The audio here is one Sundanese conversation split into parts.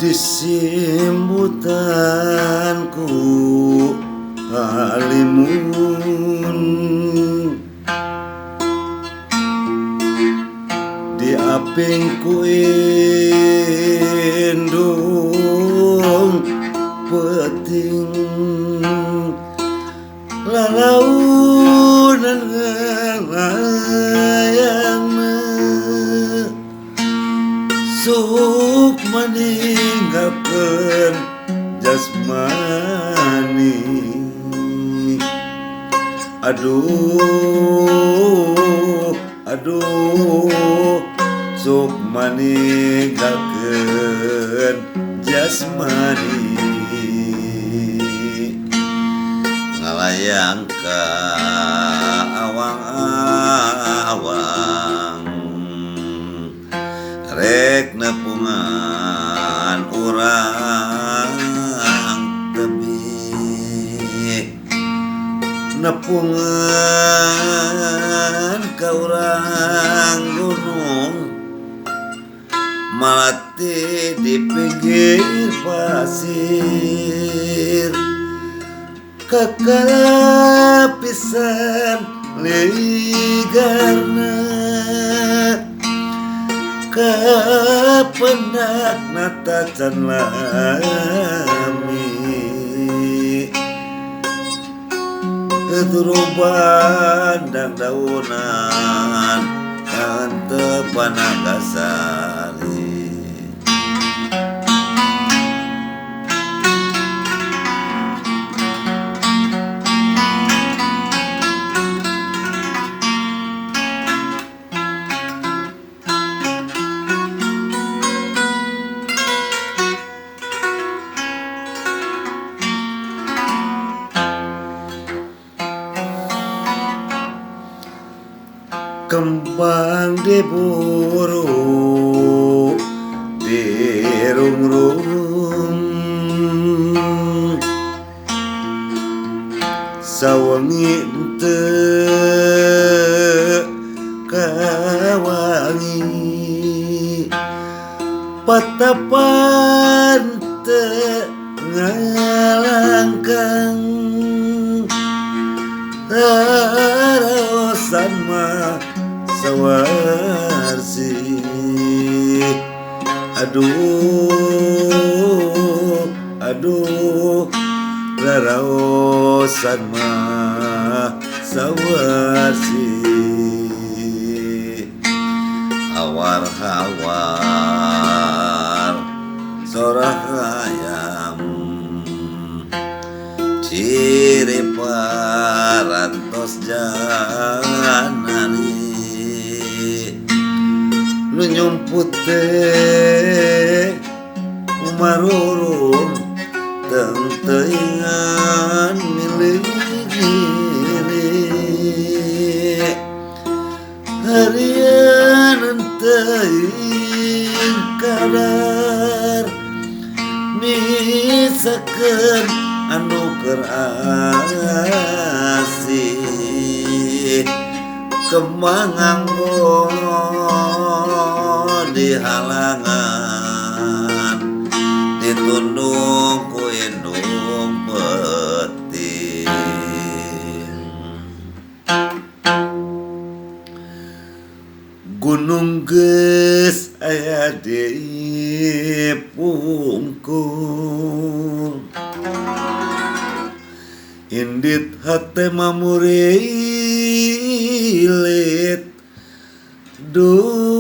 Disimbutan ku halimun, diaping ku indung peuting, lalaunan ngalayangna suk maninggalkeun jasmani. Aduh aduh, sok maninggalkeun jasmani. Ngalayang ka awang-awang, rek nepungan urang tebih, nepungan ka urang gunung, malati di pinggir pasir, kakalapisan ligarna, kapendak natacan lami, keturuban dan daunan kan tepanagasari. Kembang diburu dirung-rung, sawengi teu kawangi, patapan teu ngalangkang, raraosan mah sawarsi. Aduh aduh, raraosan mah sawarsi. Hawar-hawar sorah hayam, ciri parantos janari, nu nyumput teh umarurung teuingan milik diri, harian teuing kadar misakeun anu keur asih, kembang nganggo di halangan, ditundung ku indung peuting. Gunung geus aya di pungkur, indit hate mamurilit, duh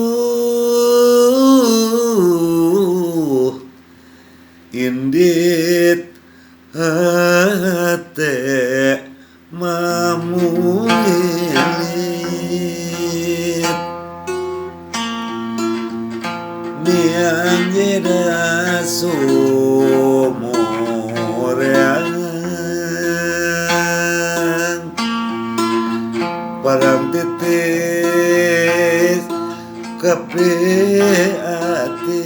indit hate mamurilit, miang jeda sumureang, parang titis kape ati,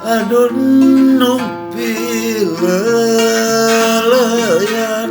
adun numpi leleyan.